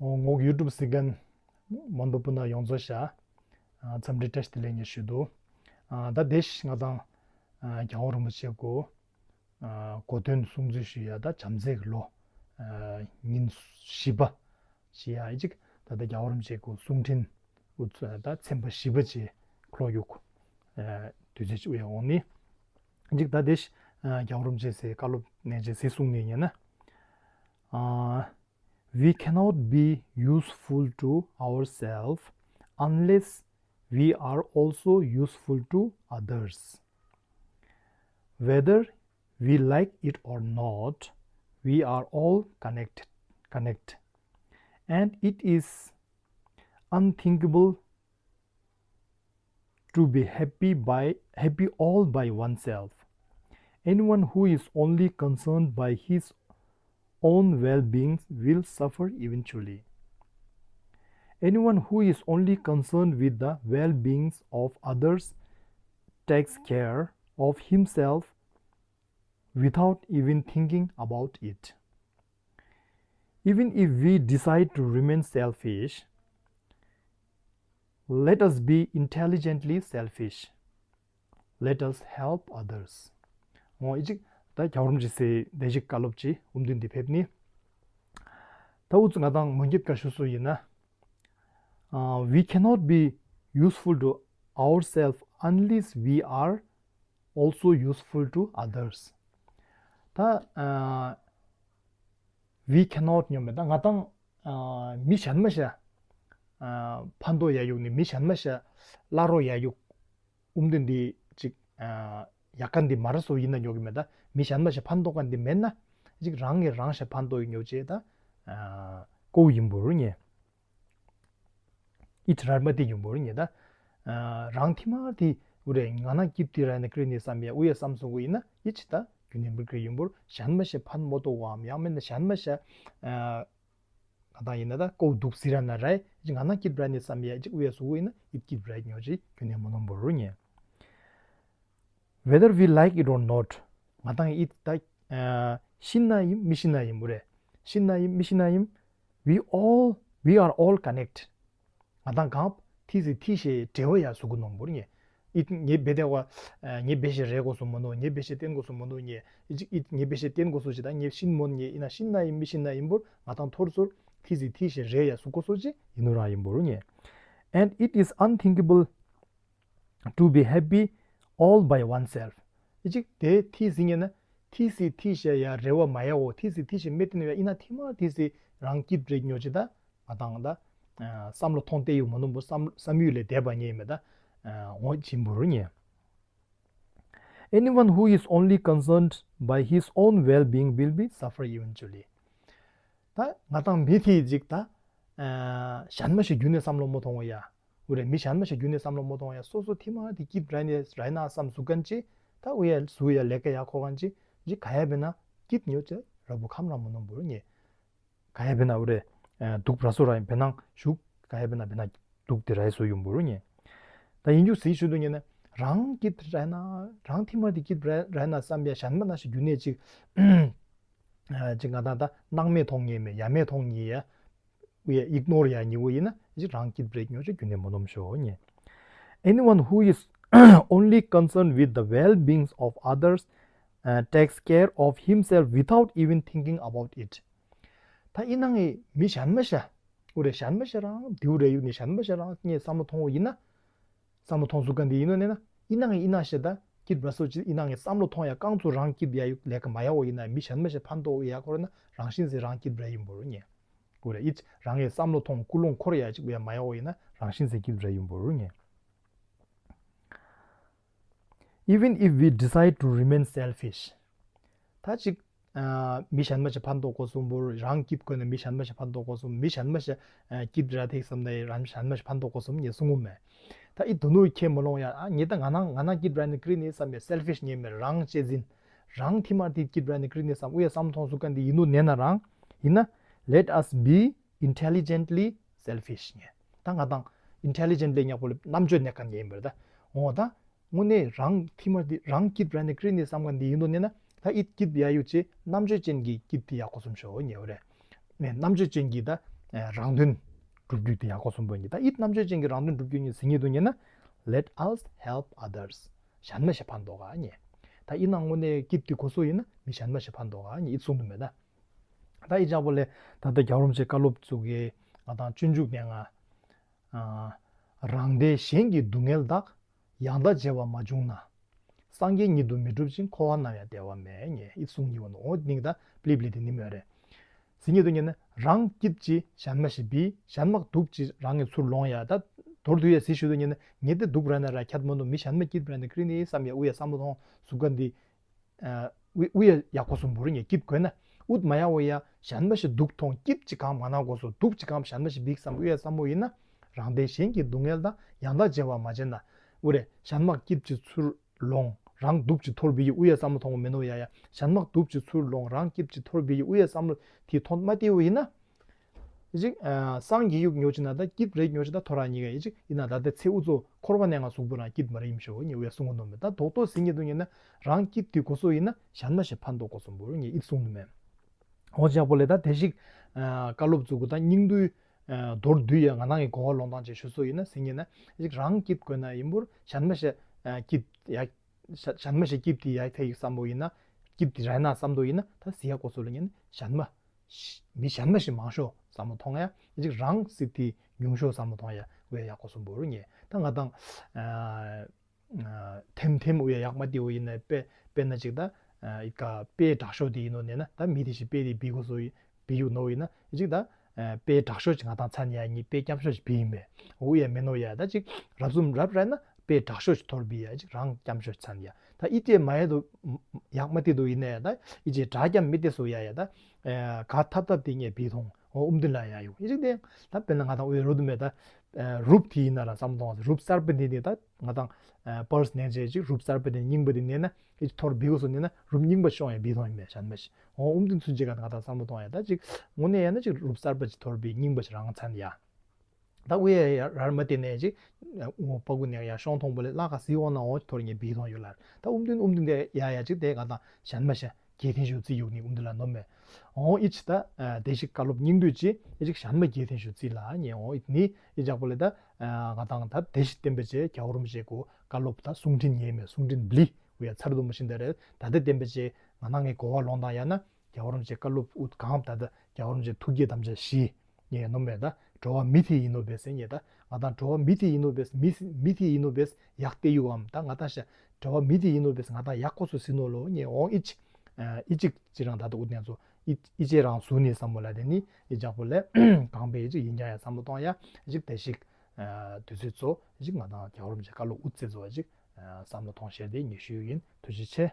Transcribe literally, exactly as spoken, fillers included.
ངོག་ཡུ་ཊུབ་གཟིགས་མཁན་མོན་པ་སྤུན་ཟླ་ཡོངས་རྫོགས་ཤ་འཚམས་འདྲི་བཀྲ་ཤིས་བདེ་ལེགས་ངས་ཞུ་འདུག་ད་དེ་ང་དང་རྒྱལ་བ་རིན་པོ་ཆེ་གོ་གོ་སྟོན་སྲུང་བརྩི་ཞུ་ཡ་ད་བྱམས་བརྩེ་གི་ལོ་ཉིན་བཞི་པ་ཞེས་ཡ་ཅིག་ད་ལྟ་རྒྱལ་བ་རིན་པོ་ཆེ་གོ་གསུང་འཕྲིན་ད་ཚན་པ་བཞི་པ་ཅེས་ཁོ་ལོ་ཡུག་དུས་ཚོད་ཅིག་ཡ་འོང་ནི་ཅིག་ད་དེ་རྒྱལ་བ་རིན་པོ་ཆེ་སའི་བཀའ་སློབ་ནས་ཅིག་གཟིགས་གསུང་ནས་ཉན་ན། We cannot be useful to ourselves unless we are also useful to others. Whether we like it or not, we are all connected, connect, and it is unthinkable to be happy by happy all by oneself. Anyone who is only concerned by his own well-being will suffer eventually. Anyone who is only concerned with the well-being of others takes care of himself without even thinking about it. Even if we decide to remain selfish, let us be intelligently selfish. Let us help others. ཨོ་ཨི་ཅིག་ད་རྒྱལ་བ་རིན་པོ་ཆེ་སའི་བཀའ་སློབ་ཅིག་ཨུམ་དུན་འདི་ཕེབས་ནི། ད་འུ་ཚོ་ང་དང་མོན་གྱི་བཀའ་ཞུ་སུ་ཡིན་ན། Uh, we cannot be useful to ourselves unless we are also useful to others. ད་ཨ་we cannot ཉོ་མེད་ད་ང་དང་ཨ་མི་གཞན་མ་ཤ་ཨ་ཕན་ཐོགས་ཡ་ཡུག་ནི་མི་གཞན་མ་ཤ་བླ་རོགས་ཡ་ཡུག་ཨུམ་དེ་འདི་ཅིག་ཨ་ཡག་ག་འདི་མ་ར་སོ་ཡིན་ན་ཉོ་གི་མེད་ད་མི་གཞན་མ་ཤ་ཕན་ཐོགས་ག་འདི་མེད་ན་ཅིག་རང་གི་རང་ཤ་ཕན་ཐོགས་ཡི་ཉོ་ཅེ་ད་ཨ་ཀོ་ཡིན་པོ་རུ་ཉེ། ཨི་ཅི་རར་མ་དེ་ཡོང་བོར་ཉེ་ད། རང་ཐི་མ་དེ་འུ་རེ་ང་ན་སྐྱིད་དེ་ར་ནི་ཀྲི་ནི་བསམ་ཡ་འུ་ཡ་བསམ་སོང་གོ་ཡིན་ན་ཨི་ཅི་ད་རྒྱུ་ནི་མི་ཀྲི་ཡོང་བོར་གཞན་མ་ཤེ་ཕན་མོ་ཏོ་བའམ་ཡང་མིན་ན་གཞན་མ་ཤེ་ང་དང་ཡིན་ན་ད་ཀོ་འདུག་ཟི་ར་ན་ར་ཨི་ཅི་ང་ན་སྐྱིད་ར་ནི་བསམ་ཡ་ཨི་ཅི་འུ་ཡ་སུ་གོ་ཡིན་ན་ཨི་སྐྱིད་ར་ཉོ་ཅི་རྒྱུ་ནི་མོ་ནོམ་བོར་རུ་ཉེ། Whether we like it or not, ང་དང་ཨི་ད་ཤི་ན་ཡིན་མི་ཤི་ན་ཡིན་འུ་རེ་ཤི་ན་ཡིན་མི་ཤི་ན་ཡིན། We all, we are all connect. ང་དང་གང་ཐི་སི་ཐི་ཤེ་འབྲེལ་བ་ཡ་སུ་གུ་ནོང་བོར་ཉེ། ཨི་ངེ་བེ་དེ་བ་ངེ་བེ་ཤེ་རེ་གོ་སུ་མོ་ནོ་ངེ་བེ་ཤེ་བསྟན་གོ་སུ་མོ་ནོ་ཉེ། ཨི་ཅི་ཨི་ངེ་བེ་ཤེ་བསྟན་གོ་སུ་ཅི་ད་ངེ་ཤིན་མོ་ཉེ་ཨི་ན་ཤིན་ན་ཡིན་མི་ཤིན་ན་ཡིན་བོར་ང་དང་ཐོར་སུར་ཐི་སི་ཐི་ཤེ་རེ་ཡ་སུ་གོ་སུ་ཅི་ཡིན་ནོ་རང་ཡིན་བོར་ཉེ། And it is unthinkable to be happy all by oneself. ཨི་ཅིག་དེ་ཐི་སི་ཉེ་ན་ཐི་སི་ཐི་ཤེ་ཡ་རེ་བ་མ་ཡ་འོ་ཐི་སི་ཐི་ཤེ་མེ་ཏི་ནི་ཡ་ཨི་ན་ཐི་མ་ཐི་སི་རང་སྐྱིད་རེ་ཉོ་ཅི་ད་ང་དང་ད་བསམ་བློ་ཐོང་ཏེ་ཡུ་མོ་ནོམ་བོ་བསམ་བསམ་ཡུལ་ལས་འདས་པ་ཉེ་མེ་ད་འོ་ཅིན་བོར་ཉེ། Anyone who is only concerned by his own well-being will be suffer eventually. ད་ང་དང་མི་ཐི་ཅིག་ད་གཞན་མ་ཞིག་རྒྱུ་ནས་བསམ་བློ་མོ་ཐོང་བ་ཡ། འུ་རེ་མི་གཞན་མ་ཞིག་རྒྱུ་ནས་བསམ་བློ་མོ་ཐོང་བ་ཡ་སོ་སོ་ཐི་མ་ཐི་སྐྱིད་ར་ནས་ར་ན་བསམ་སུ་གན་ཅི་ད་འུ་ཡ་སུ་ཡ་ལས་ཀ་ཡ་ཁོ་གན་ཅི་ཅི་ག་ཡ་བེ་ན་སྐྱིད་ཉོ་ཅི་ར་བུ་ཁམ་ར་མོ་ནོམ་བོར་ཉེ། ག་ཡ་བེ་ན་འུ་རེ་དུག་ར་སོ་ར་ཡིན་བེ་ནང་ཞུག་ག་ཡ་བེ་ན་བེ་ན་དུག་དེ་ར་སོ་ཡོང་བོར་ཉེ། ད་ཡིན་རྒྱུ་སི་ཞུ་དུ་ཉེ་ན་རང་སྐྱིད་ར་ན་རང་ཐི་མ་ཐི་སྐྱིད་ར་ན་བསམ་ཡ་གཞན་མ་ན་ཞིག་རྒྱུ་ནས་ཅིག་ཅིག་ང་དང་ད་སྣང་མེད་མཐོང་ཉེ་མེད་ཡ་མེད་མཐོང་ཉེ་ཡ། ཨི་ནོར་ཡ་ཉི་འོ་ཡིན་ན་ཅིག་རང་སྐྱིད་རེ་ཉོ་ཅིག་རྒྱུ་ནས་མོ་ནོམ་ཤོ་ཉེ། Anyone who is only concerned with the well-being of others uh, takes care of himself without even thinking about it. ད་ཨི་ནང་ངི་མི་གཞན་མ་ཤ་འུ་རེ་གཞན་མ་ཤ་རང་དེའུ་རེ་ཡུ་ནི་གཞན་མ་ཤ་རང་ངས་བསམ་བློ་ཐོང་འོ་ཡིན་ན། བསམ་བློ་ཐོང་སུ་ག་འདི་ཡིན་ནོ་ནས་ན་ཨི་ནང་ངི་ཨི་ན་ཤ་ད་སྐྱིད་ར་སོ་ཅི་ཨི་ནང་ངི་བསམ་བློ་ཐོང་ཡ་རྐང་ཚུ་རང་སྐྱིད་ཡ་ཡུ་ལས་ཀ་མ་ཡ་འོ་ཡིན་ན་མི་གཞན་མ་ཤ་ཕན་ཐོགས་ཡ་ཁོ་ར་ན་རང་བཞིན་སི་རང་སྐྱིད་རེ་ཡིན་བོར་ཉེ། འུ་རེ་ཨི་རང་ངི་བསམ་བློ་ཐོང་ཀུ་ལོང་འཁོར་ཡ་ཅིག་ཡ་མ་ཡ་འོ་ཡིན་ན་རང་བཞིན་སི་སྐྱིད་རེ་ཡིན་བོར་ཉེ། Even if we decide to remain selfish. ད་ཅིག་མི་གཞན་མ་ཞིག་ཕན་ཐོགས་གོ་སོང་བོར་རང་སྐྱིད་དགོས་ན་མི་གཞན་མ་ཞིག་ཕན་ཐོགས་གོ་སོང་མི་གཞན་མ་ཞིག་སྐྱིད་ར་ཐེག་བསམ་ན་རང་གཞན་མ་ཞིག་ཕན་ཐོགས་གོ་སོང་ངས་གསུང་ངོ་མེད། ད་ཨི་དོ་ནུ་ཁྱེད་མ་ལོང་ཡ་ཨ་ངས་ད་ང་ན་ང་ན་སྐྱིད་ར་ནི་ཀྲི་ནི་བསམ་ཡ་selfish ཉེ་མེད་རང་གཅེས་འཛིན་རང་ཐི་མ་ཐི་སྐྱིད་ར་ནི་ཀྲི་ནི་བསམ་འུ་ཡ་བསམ་ཐོང་སུ་ཀ་འདི་ཡིན་ནུ་ནས་ན་རང་ཡིན་ན་let us be intelligently selfish ཉེ། ད་ང་དང་intelligently ཉག་པོ་ལ་རྣམ་དཔྱོད་ནས་ཀ་ཉེ་ཡིན་པར་ད་འོ་ད། དངོས་གནས་རང་ཐི་མ་འདི་རང་སྐྱིད་ར་ནི་ཀྲི་ནི་བསམ་ག་འདི་ཡིན་དོ་ནས་ན་ད་ཨི་སྐྱིད་ཡ་ཡུ་ཅེ་རྣམ་དཔྱོད་ཅན་གྱི་སྐྱིད་དེ་ཡག་པོ་སོམ་ཤོ་ཉེ་བ་རེད། ནས་རྣམ་དཔྱོད་ཅན་གྱི་ད་ རང་དོན་སྒྲུབ་རྒྱུ་དེ་ཡག་པོ་གསུངས་པ་ཡིན། ད་ཨིད་རྣམ་དཔྱོད་ཅན་གྱི་རང་དོན་སྒྲུབ་རྒྱུ་ཡིན་ཟེར་ཉིད་དུ་ཉན་ན། Let us help others. གཞན་མ་ཞིག་ཕན་འདོགས་ག་ཉེ། ད་ཨིད་ནང་དངོས་གནས་སྐྱིད་དེ་གོ་སོ་ཡིན་ན་མི་གཞན་མ་ཞིག་ཕན་འདོགས་ག་ཉེ་ཨིད་གསུངས་དུ་མེད་ད། ད་ཨི་ཅག་པོ་ལས་ད་ལྟ་རྒྱལ་བ་རིན་པོ་ཆེ་བཀའ་སློབ་ཚུགས་ཀྱི་ང་དང་སྤྱོད་འཇུག་ནས་ང་། རང་བདེ་གཞན་གྱི་སྡུག་བསྔལ་དག། ཡང་དག་བརྗེ་བ་མ་བྱུང་ན། སངས་རྒྱས་ཉིད་དུ་མི་འགྲུབ་ཅིང་། འཁོར་བ་ནམ་ཡང་བདེ་བ་མེད་ཉེ་ཨི་གསུང་ཉི་བ་ནོ་འོ་ནིང་ད་པླི་པླི་དེ་ནི་མོ་རེད། ཟིན་ཉིད་དུ་ཉེ་ན་རང་སྐྱིད་ཅི་གཞན་མ་ཞིག་བི་གཞན་མ་སྡུག་ཅི་རང་གི་ཚུར་ལོང་ཡ་ད། མདོར་བསྡུས་ཡ་ཟི་ཞུ་དུ་ཉེ་ན་ཉེ་དེ་སྡུག་ར་ན་ར་ཁྱད་མོ་ནོ་མི་གཞན་མ་སྐྱིད་ར་ན་ཀྲི་ནི་བསམ་ཡ་ཨུ་ཡ་བསམ་བློ་ཐོང་སུ་ག་འདི། ཨུ་ཡ་ཡག་པོ་སུ་འབུར་ཉེ་སྐྱིད་དགོས་ན་ཨུད་མ་ཡ་འོ་ཡ་གཞན་མ་ཞིག་སྡུག་ཐོང་སྐྱིད་ཅི་གང་མ་ན་གོ་སོ་སྡུག་ཅི་གང་གཞན་མ་ཞིག་བི་བསམ་ཨུ་ཡ་བསམ་བློ་ཡིན་ན། རང་བདེ་གཞན་གྱི་སྡུག་བསྔལ་དང་ཡང་དག་བརྗེ་བ་མ་བྱས་ན། ཨུ་རེ་གཞན་མ་སྐྱིད་ཅི་ཚུར་ལོང་རང་སྡུག་ཅི་ཐོར་བི་ཡི་ཨུ་ཡ་བསམ་བློ་ཐོང་མེ་ནོ་ཡ་ཡ་གཞན་མ་སྡུག་ཅི་ཚུར་ལོང་རང་སྐྱིད་ཅི་ཐོར་བི་ཡི་ཨུ་ཡ་བསམ་བློ་དེ་ཐོང་མ་དེ་ཨུ་ཡིན་ན། ཅིག་ཨ་སངས་རྒྱས་ཡུག་ཉོ་ཅི་ན་ད་སྐྱིད་རེད་ཉོ་ཅི་ད་ཐོ་ར་ཉི་ག་ཡི་ཅིག་ཡིན་ན་ད་ལྟ་ཚེ་ཨུ་ཚོ་འཁོར་བ་ནས་ང་གཟུགས་པོ་རང་སྐྱིད་མ་རེད་ཡིན་ཤོ་ཉི་ཨུ་ཡ་གསུང་གོ་ནོ་མེ་ད་རྡོག་རྡོག་ཟིན་ཉི་དུ་ཉི་ན་རང་སྐྱིད་དུ་གོ་སོ་ཡིན་ན་གཞན་མ་ཞིག་ཕན་འདོགས་གོ་སོ་འབུར་ཉི་ཨིད་གསུང་ནི་མེ། ཧོ་ཅག་པོ་ལེ་ད་དེ་ཞིག་ཨ་བཀའ་སློབ་བཙུགས་གོ་ད་སྙིང་བསྡུས་ཨ་མདོར་བསྡུས་ཡ་ང་རང་གི་གོ་བ་ལོང་སྟངས་ཅིག་ཞུ་སོ་ཡིན་ན་ཟིན་ཉི་ན་ཅིག་རང་སྐྱིད་དགོས་ན་ཡིན་འབུར་གཞན་མ་ཞིག་ཨ་སྐྱིད་ཡ། གཞན་མ་ཞིག་སྐྱིད་དེ་ཡ་ཐེ་ཡིག་བསམ་བློ་ཡིན་ན་སྐྱིད་དེ་ར་ན་བསམ་བློ་ཡིན་ན་ད་ཟི་ཡ་གོ་སོ་ལེ་ཉི་ན་གཞན་མ། མི་གཞན་མ་ཞིག་མང་ཤོས་བསམ་བློ་ཐོང་ཡ་ཅིག་རང་སྲིད་དེ་ཉུང་ཤོས་བསམ་བློ་ཐོང་ཡ་ཝེ་ཡག་པོ་སུ་འབུར་ཉེ་ད་ང་དང་ཐེམ་ཐེམ་ཝེ་ཡག་མ་དེ་ཝེ་ཡིན་ན་དཔེ་དཔེ་ན་ཅིག་ད་ཨི་ཀ་དཔེ་དྲག་ཤོས་དེ་ཡིན་ནོ་ནས་ན་ད་མི་དེ་ཞིག་དཔེ་དེ་བི་གོ་སོ་བི་ཡུག་ནོ་ཡིན་ན་ཅིག་ད་དཔེ་དྲག་ཤོས་ཅིག་ང་དང་ཚ་ནི་ཡ་ཉི་དཔེ་སྐྱབས་ཤོས་ཅིག་བི་ཡིན་པས་ཝེ་ཡ་མེ་ནོ་ཡ་ད་ཅིག་རབ་ཙུམ་རབ་ར་ན་དཔེ་དྲག་ཤོས་ཅིག་ཐོར་བི་ཡ་ཅིག་རང་སྐྱབས་ཤོས་ཅིག་ཚ་ནི་ཡ། ད་ཨི་ཅེ་མ་ཡ་དུ་ཡག་མ་དེ་དུ་ཡིན་ནས་ད་ཨི་ཅེ་དྲ་རྒྱ་མི་དེ་སུ་ཡ་ཡ་ད་ག་ཐབ་ཐབ་དེ་ངས་བི་ཐོང་ཨོ་ཨུམ་དུ་ལ་ཡ་ཡོ་ཨི་ཅིག་དེ་ད་དཔེར་ན་ང་དང་ཨོ་ཡ་རུ་དུ་མེ་ད་རུབ་དེ་ཡིན་ན་ར་བསམ་ཐོང་རུབ་གསར་པ་དེ་དེ་ད་ང་དང་པར་སི་ནས་ཅེ་ཅིག་རུབ་གསར་པ་དེ་རྙིང་པ་དེ་ནས་ན་ཨི་ཅིག་ཐོར་བི་གོ་སོ་ནས་ན་རུབ་རྙིང་པ་ཤོང་ཡ་བི་ཐོང་ཡིན་མེ་ཤན་མ་ཤི་ཨོ་ཨུམ་དུ་ཚུན་ཅིག་ག་ང་དང་བསམ་ཐོང་ཡ་ད་ཅིག་དངོས་གནས་ཡ་ན་ཅིག་རུབ་གསར་པ་ཅིག་ཐོར་བི་རྙིང་པ་ཅིག་རང་ཚ་ནི་ཡ། ད་ཝེ་ཡ་རར་མ་དེ་ནས་ཅིག་ཨོ་པ་གུ་ནས་ཡ་ཤོང་ཐོང་པོ་ལེ་ལ་ཁ་སི་འོ་ན་འོ་ཐོར་ངས་བི་ཐོང་ཡོད་ལ། ད་ཨུམ་དུན་ཨུམ་དུན་དེ་ཡ་ཡ་ཅིག་དེ་ག་ད་གཞན་མ་ཤ་གེ་ཐེན་ཞུ་ཙི་ཡུག་ནི་ཨུམ་དུན་ལ་ནོ་མེ། ཨོ་ཨི་ཅི་ད་དེ་ཞིག་བཀའ་སློབ་སྙིང་བསྡུས་ཅི་ཨི་ཅིག་གཞན་མ་གེ་ཐེན་ཞུ་ཙི་ལ་ཉེ་ཨོ་ཨི་ནི་ཨི་ཅག་པོ་ལེ་ད་ང་དང་ད་དེ་ཞིག་བསྟན་པ་ཅེ་རྒྱ་བོ་རུམ་ཞེ་གོ་བཀའ་སློབ་ད་གསུང་འཕྲིན་ཉེ་མེ་གསུང་འཕྲིན་བླི་ཝེ་ཡ་ཚར་དུ་མ་ཤིན་ད་རེད་ད་དེ་བསྟན་པ་ཅེ་ང་དང་ངའི་གོ་བ་ལོང་དང་ཡ་ན་རྒྱ་བོ་རུམ་ཅེ་བཀའ་སློབ་ཨུད་གང་ད་ད་རྒྱ་བོ་རུམ་ཅེ་ཐུགས་རྗེ་དམ་བཅའ་བཞི། ངས་ནོམ་མེད་ད་འགྲོ་བ་མི་དེ་ཡིན་ནོ་བེས་ངས་ད་ང་དང་འགྲོ་བ་མི་དེ་ཡིན་ནོ་བེས་མི་མི་དེ་ཡིན་ནོ་བེས་ཡག་བལྟས་ཡུའམ་ད་ང་དང་ཤ་འགྲོ་བ་མི་དེ་ཡིན་ནོ་བེས་ང་དང་ཡག་ཁོ་སོ་སི་ནོ་ལོ་ངས་འོང་ཨི་ཅི་ཨི་ཅིག་ཅི་རང་ད་ད་ཨུ་ནས་ཚོ་ཨི་ཅེ་རང་སུ་ནི་བསམ་བློ་ལ་དེ་ནི་ཨི་ཅག་པོ་ལས་གང་བེ་ཨི་ཅིག་ཡིན་ཀྱང་ཡ་བསམ་བློ་གཏོང་ཡ་ཨི་ཅིག་དེ་ཞིག་དུས་ཚོད་ཚོ་ཨི་ཅིག་ང་དང་རྒྱ་བོ་རམ་ཅེ་བཀའ་སློབ་ཨུ་ཙེ་ཚོ་ཨི་ཅིག་བསམ་བློ་གཏོང་ཤེར་དེ་ངེས་ཤུལ་ཡིན། ཐུགས་རྗེ་ཆེ།